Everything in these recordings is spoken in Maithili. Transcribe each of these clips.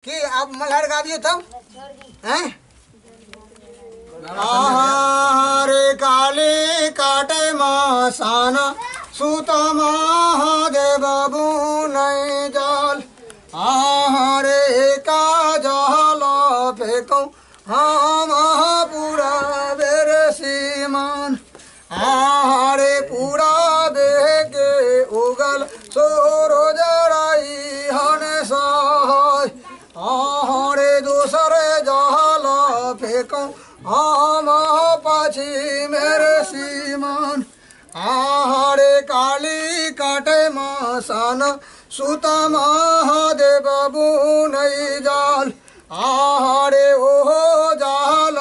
की आप मल्हार गाबियो तब हैं। आहारे काली काटे मासाना सुत महादेव बुनै जाल। आहारे का जाल फेंको हम पूरा बेर सीमान। आहारे पूरा देह के उगल सोरो जराई हन सहाय। आहारे दूसरे जाल फेंको हम पाछी मेरे सीमान। आहारे काली काटे मासान सुत महादेव बुनै जाल। आहारे ओहो जाल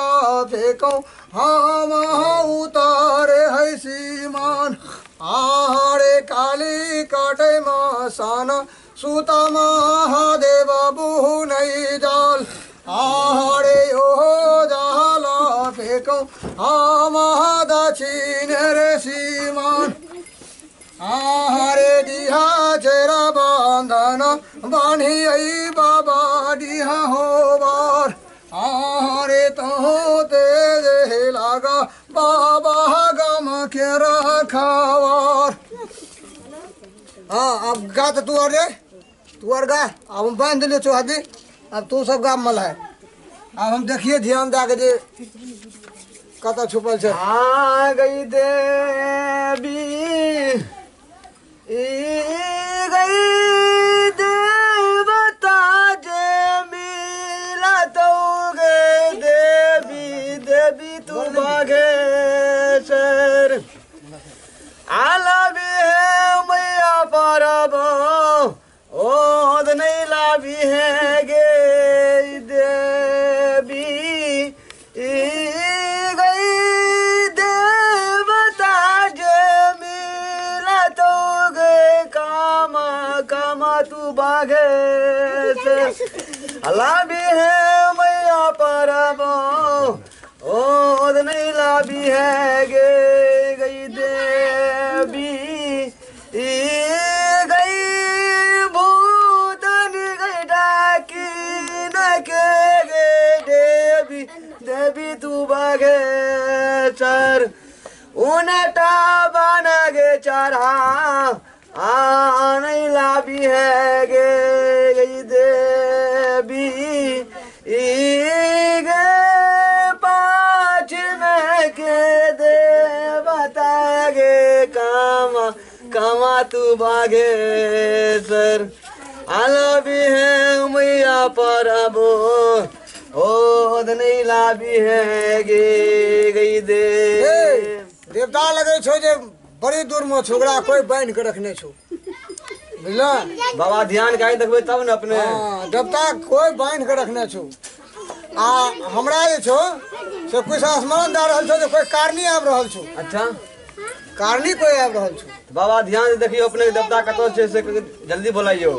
फेंको हम उतारे है सीमान। आहारे काली काटे मासान सुत महादेव बुनै जाल। आहारे ओहो जाल फेंको हम दक्षिण रे सीमान। आहारे डिहा चेरा बांधन बान्ही बाबा डिहा हो बार। आहारे तो ते लागा बाबा गम के रखवार। हाँ अब गा तो तू और रे, तू और गा। अब हम बांध दिलियो चौहादी, अब तू सब गा मल है। अब हम देखिए ध्यान दे के जे कतऽ छुपल छै। आ गई देवी ई गई देवता जे मिला तो गे देवी देवी तू बाघेश्वर। आला भी है मैया परब ओद नहीं लाभी है गे देवी ई गई देवता जे मिला तो गे कामा कामा तू बाघेश्वर। लाभी है मैया परब ओद नहीं लाभी है गे गई देवी ई गई भूतन गई डाकी न के गे देवी देवी तू बाघेश्वर। उनटा बना गे चढ़ा आ नहीं लाभी है गे गई देवी ई गे पाँच में के देवता गे कामा कामा तू बाघेश्वर। आला भी है मैया परबो ओद नहीं लाभी है गे गई दे। देवता लगे छो जे बड़ी दूर में छोकरा कोई बांध के रखने छो, बुझल। बाबा ध्यान के देखबे तब न अपने। हाँ, देवता कोई बांध के रखने छो। आ हमरा जे छो से कुछ स्मरण दे रहल छो जे कोई कारनी आबि रहल छो। अच्छा कारनी कोई आबि रहल छो। बाबा ध्यान से देखियो अपने देवता कतौ छै से जल्दी बोलाइयो।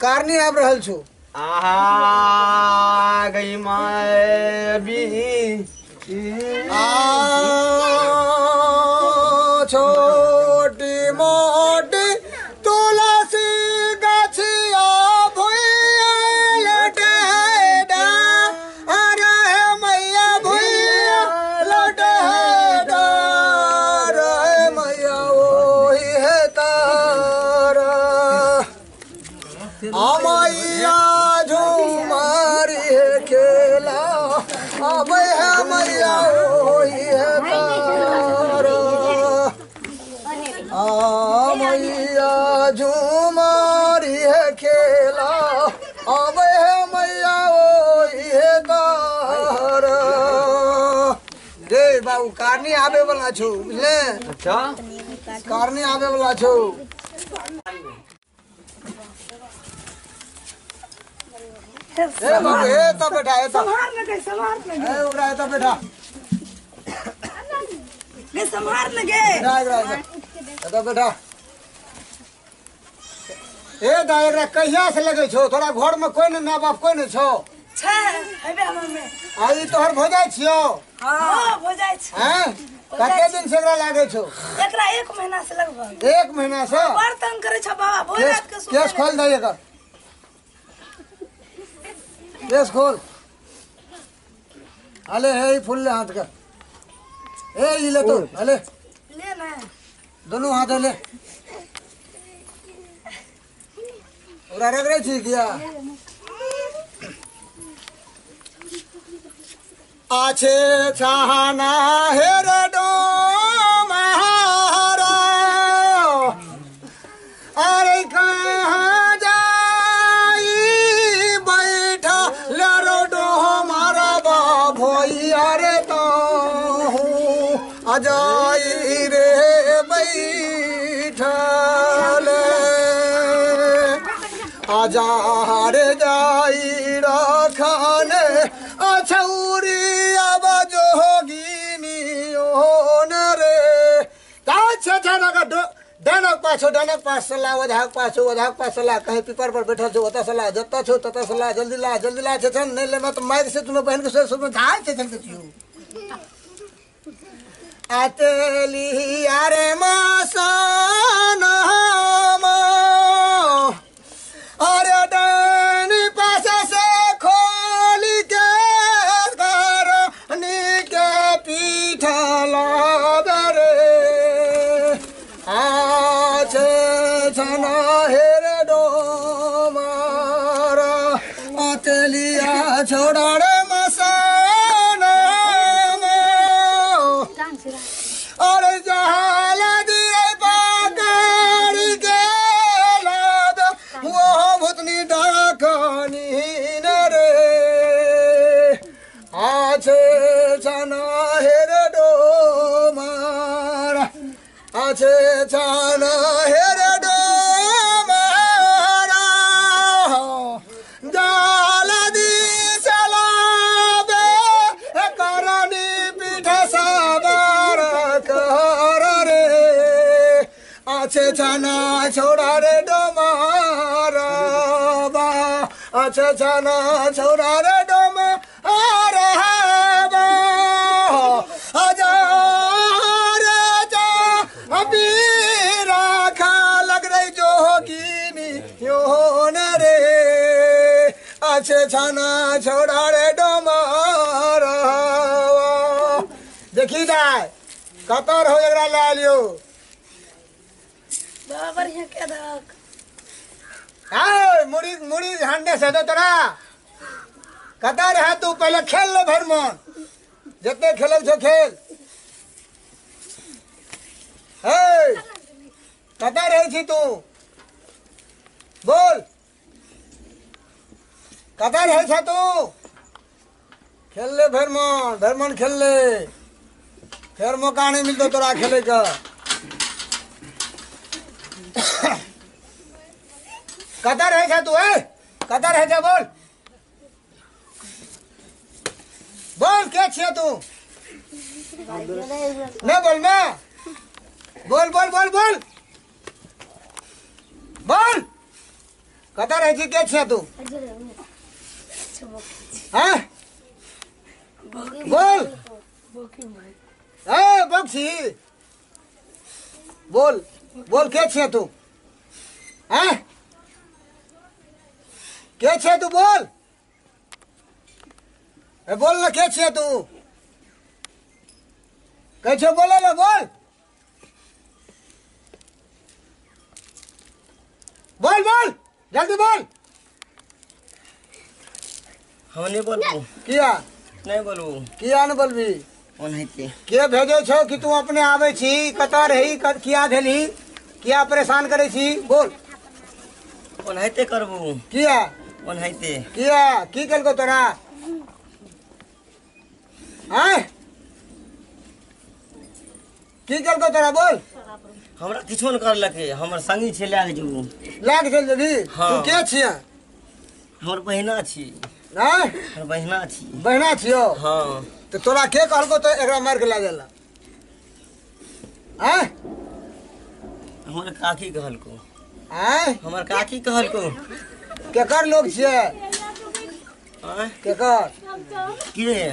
कारनी आबि रहल छो। आहा गई my B आ छोटी मोटी तुलसी गाछिया भुइया लौटे अरे मैया भुइया लौटे रे मैया ओही है तारा। मैया झूमारी है खेला आबै है मैया ओही है तारा। मैया झूमारी है खेला आबै है मैया ओही है तारा। रे बाबू कारनी आबे वाला छौ, बुझले। अच्छा कारनी आबे वाला छौ। ए बाबू ए तो बैठा, ए तो संभाल न गए, संभाल न गए। ए ओकरा ए तो बैठा गे, संभाल न गे। बैठा एकरा ए तो बैठा। ए दा एकरा कहिया से लगे छौ? तोरा घर में कोई न माय बाप कोई न छौ? छै हेबे हमर में। आ ई तोहर भौजाई छियौ? हां भौजाई छै। हैं कते दिन से एकरा लागे छौ? एकरा 1 महीना से लगभग। 1 महीना से बड़ तंग करे छौ बाबा, भोर रात के केस खोल दे एकर। केस खोल। अले हे फूल ले हाथ का, ए ई ले तो, अले ले ना दोनों हाथ ले। ओरा रगड़े छी किया? आछे छाना हेर डो महारा, अरे कहाँ जाई बैठा लरो डो मारा बाभोई, अरे तो अजाई रे बैठल, आजार जाई रखन अछौरी अब जोगिनी ओन रे। डनक पाछो डनक पास ला, ओझाक पाछो ओझाक पास ला, कहीं पीपर पर बैठल छो ओतऽ से ला, जतऽ छो ततऽ से ला, जल्दी ला जल्दी ला। छन नहीं लेबे तो मारि से तुम बहन के से सुन धाय छन के छियो। आतेली अरे मासन हम, अरे डनी पास से खोली के घर के पीठ रे, आछे छना हेर डोमार, आतेलिया छोड़ा रे मसन, अरे जहाल दिए पकड़ के लाद वो भूतनी डाकनी रे, आछे छना हेर डोमार, आछे छना हेर डोमार, जाल दी चलाबे करनी पीठ सवार कर रे, आछे छना छोड़ा रे डोमार बा, आछे छना छोड़ा रे डोमार बा, हजार जा अभी राखा लग रही जोगिनी योन रे, आछे छना छोड़ा रे डोमार। देखी दाय कतर हो एकरा ला लियो। बाबा बढ़िया के दक आए मुड़ी मुड़ी हांडे से दो तोरा कतर है तू, पहले खेल ले भर मन, जितने खेलल छो खेल। हे कतऽ रहै छी तू, बोल कतऽ रहै छ तू? खेल ले भर मन, भर मन खेल ले, फेर मौका नहीं मिलतो तोरा खेले के। कतऽ रहै छ तू? ए कतऽ रहै छ बोल बोल, के छियै तू? नहीं बोल मैं, बोल बोल बोल बोल बोल, कतऽ रहै छी, के छियै तू? हैं बोल, ए बक्सी बोल बोल, के छियै तू? हैं के छियै तू बोल, ए बोल ना, के छियै तू? कहै छौ बोले ला, बोल बोल बोल जल्दी बोल। हम नहीं बोलबू। किया नहीं बोलबू? किया नहीं बोलबी? ओनाहिते। के भेजै छौ कि तू अपने आबै छी? कतऽ रही, किया भेलही, किया परेशान करै छी, बोल। ओनाहिते करबू। किया? ओनाहिते। किया? की केलकौ तोरा? आँय की केलकौ तोरा बोल? हमरा किछो नहि करलकै, हमर संगी छै, लए के जेबू। लए के चलि जेबही? हाँ। तू के छियै? हमर बहिना छी। आँय? हमर बहिना छी। बहिना छियौ? हाँ। तऽ तोरा के कहलकौ तऽ एकरा मारि के लए जाइ लए? आँय? हमर काकी कहलकौ। आँय? हमर काकी कहलकौ। केकर लोग छियै? आँय? केकर? के?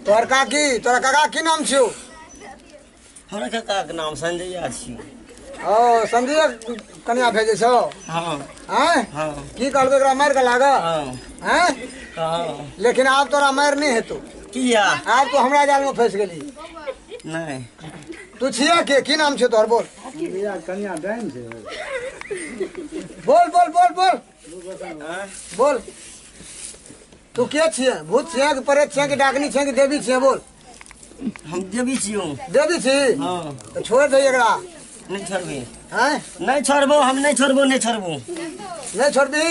तोहर काकी। तोरा काका की नाम छियौ? हमरा काका के नाम संजय छी। ओ संजय कनिया भेजै छौ? हाँ। आँय? हाँ। की कहलकौ एकरा मारि के लागऽ? हाँ। आँय? हां। लेकिन आब तोरा मार नहीं हेतौ। किया? आब तो हमरा जाल में फंस गेली। नहीं। तू छिया के की नाम छे तोहर बोल? मेरा कन्या डाइन छे। बोल बोल बोल बोल बोल। तू के छिया? भूत छिया कि प्रेत छिया कि डाकनी छिया कि देवी छिया? बोल। हम देवी छियो। देवी छी? हां। तो छोड़ दे एकरा। नहीं छोड़बे। हैं? नहीं छोड़बो हम, नहीं छोड़बो, नहीं छोड़बो। नहीं छोड़बी?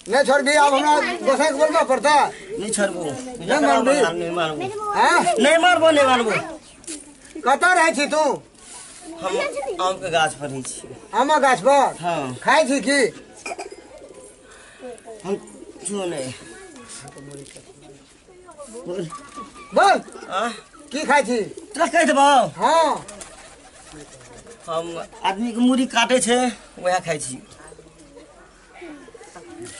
नहीं छोड़बी? अब हमरा गोसाई के बोलबा पड़ता। नहीं छोड़बो। नहीं मारबी? नहीं मारबो। हैं? नहीं मारबो, नहीं मारबो। कतऽ रहै छी तू? हम आम के गाछ पर रहै छी। आमक गाछ पर? हां। खाइ छी की? हम छो नहीं। बोल बोल। आ? की खाइ छी? तोरा कहि देबौ? हां। हम आदमी के मूड़ी काटे छे वएह खाइ छी।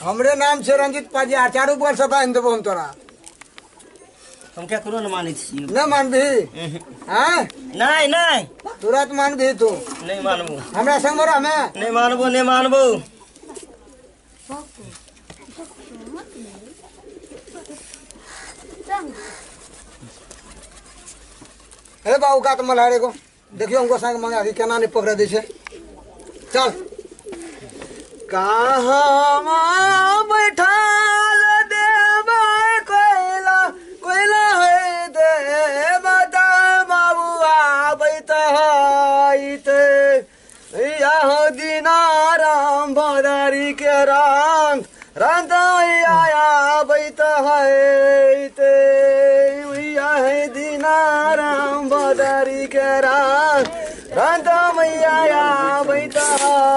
हमरे नाम छे रंजित पाजी, चारू बगल से बांधि देबो हम तोरा। हम केकरो न मानै छी। न मानबी? हैं? नहीं नहीं। तुरंत मानबी तू? नहीं मानबो। हमरा संग रहमे? नहीं मानबो, नहीं मानबो। अरे बाबू का तो मल्हारे को देखियो हमको संग मंगा के केना नहीं पकड़ दै छे। चल। कहाँ बैठाल देबै कोयला, कोयला है देवता बाबू आबैत है। यहाँ दिनाराम भदारी के राम राम आबैत है। यहाँ दिनाराम भदारी के राम राम मैया आबैत है।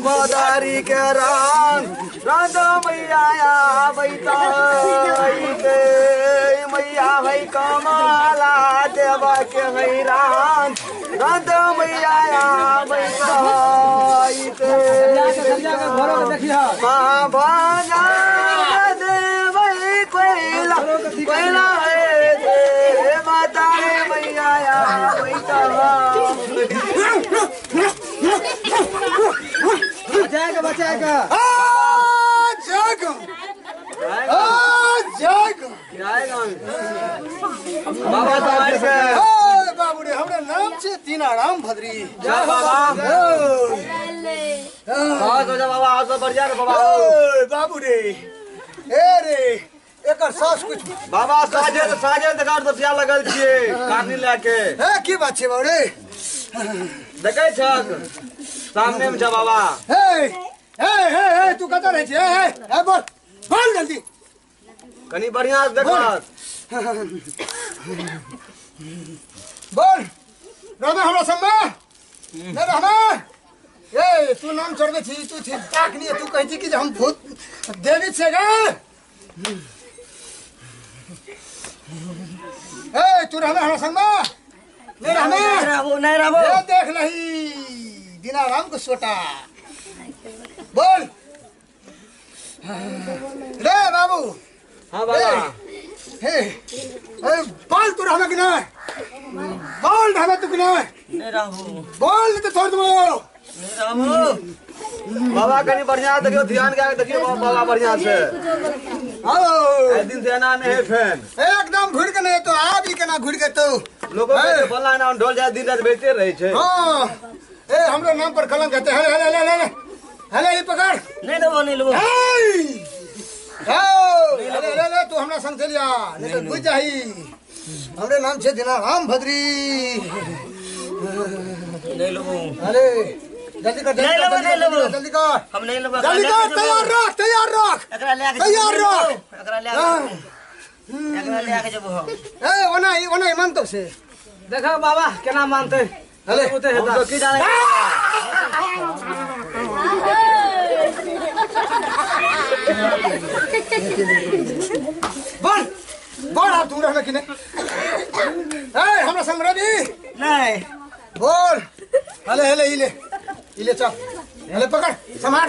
भदारी के राम राम मैया आबैत है। मैया है कमला देवा के है राम राम मैया आबैत है। कोयला कोयला है माता रे मैया आबैत है। बचाएगा बचाएगा। आ जाग आ जाग बाबा तुम्हारे से। ओ बाबू रे हमरा नाम छे दीनाराम भद्री। जा बाबा। हां तो जा बाबा, आज तो बढ़िया रे बाबा। ओ बाबू रे, ए रे एकर सास कुछ बाबा साजे साजे दकार दसिया लगल छिए काटनी लए के। हे की बात छे बाबू रे? देखै छक सामने में छ बाबा। हे हे हे हे तू कतऽ रहै छी? हे हे हे बोल बोल जल्दी। कनी बढ़िया से देखत। बोल रहबे हमरा संगमे? नहीं रहबे? ए तू नाम चढ़बै छी, तू छी डाकनी, तू कहै छी कि जे हम भूत देवी छियै गे। ए तू रहबे हमरा संगमे? नहीं रहबे? नहीं रहबो, नहीं रहबो। ए देख लही दीनाराम को सोटा। बोल रे बाबू। हाँ बाबा। हे ए बोल तू रहबे कि नहीं? बोल रहबे तू कि नहीं? नहीं रहबो। बोल नहीं तो छोड़ दूंगा। नहीं रहबो बाबा। कनी बढ़िया देखियो, ध्यान के देखियो बाबा बढ़िया से। आओ एक दिन से एना नहीं है फैन एकदम घुर के नहीं तो आ भी केना घुर के तो लोगों के बोलना ना ढोल जाए दिन रात बैठते रहे छे। हां ए हमरो नाम पर कलंक हेतै। हले हले हले हले हले ई पकड़। नहीं लेबो, नहीं लेबो। ए हले हले हले तू हमरा संग चलिया नहीं तो बुझ जाही। हमरे नाम छे दीनाराम भद्री। नहीं लेबो। अरे जल्दी कर, नहीं लेबो, नहीं लेबो, जल्दी कर। हम नहीं लेबो। जल्दी कर, तैयार रख, तैयार रख, एकरा ले के तैयार रख, एकरा ले एकरा ले के जबो हम। ए ओना ई ओना ई मानतो से देखो बाबा केना मानते। अरे हम तो की जाने। बोल बोल आप तू रहना कि नहीं? ए हमरा संग रही नहीं। बोल हले हले इले इले चल, हले पकड़ संभाल।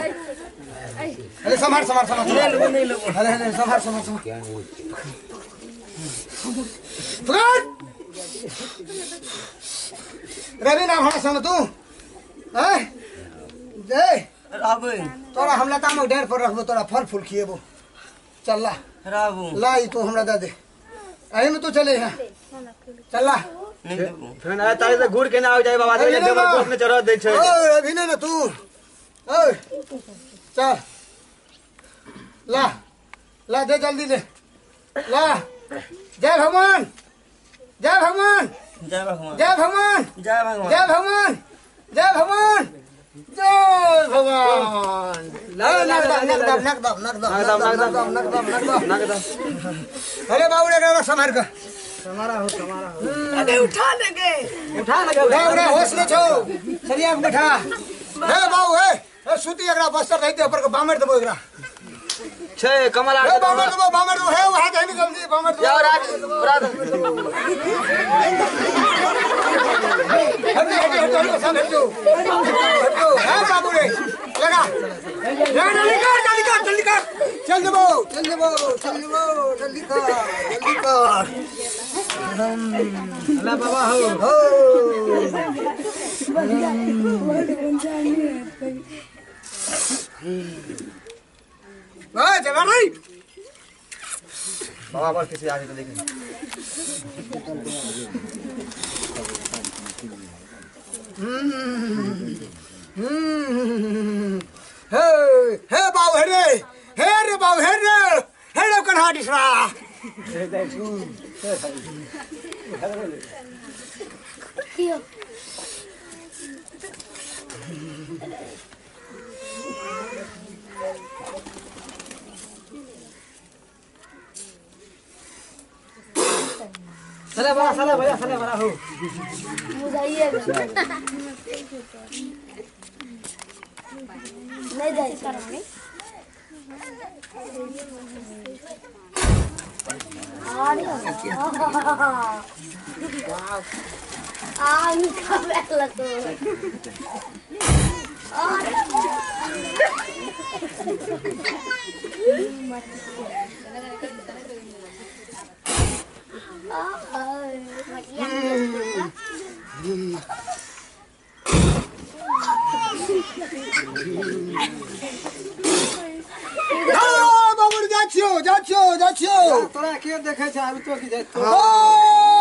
अरे संभार संभार संभार नहीं लो अरे अरे संभार संभार संभार पकड़ रवि नाम हमरा संग तू हैं दे रहबै तोरा हम लता में ढेर पर रखबो तोरा फल फूल खिएबो चल ला रहबो ला ई तू हमरा दे दे एही में तू चले यहाँ चल ला नहीं देबो फेन आय तारे से घूर के ना आ जाए बाबा दे देवर कोट में चढ़ा दे छै ओ रवि ने तू ओए चल ला ला दे जल्दी दे ला जय भगवान जय भगवान जय भगवान जय भगवान जय भगवान जय भगवान जय भगवान जय भगवान नकदम नकदम नकदम नकदम नकदम नकदम नकदम अरे बाबू रे रे संभार के समारा हो समारा हो अरे उठा ले गए उठा ले उठा उठा होश न छौ सरिया के बैठा हे बाबू हे ए सूती एकरा बस्तर रही दे ऊपर के बामर देबो एकरा छै कमल हे बामर देबो बामर देबो हे वहां जानी जल्दी बामर देबो यार राज राज हट हट हट हट सब हटो हटो हे बाबू रे लगा लगा जल्दी कर जल्दी कर जल्दी कर चल देबो चल देबो चल देबो जल्दी कर जल्दी कर अल्लाह बाबा हो हो ओए जवान नहीं बाबा पर किसी आगे तो देखें हे हे बाबू हे रे बाबू हे रे कन्हा डिसरा चले बड़ा चले भैया चले बड़ा हो मुझाइए नहीं जाए कराने अरे आ निकाल लगो बाबू जाछियो जाछियो जाछियो तोरा के देखै छै आब तो की जाय ओ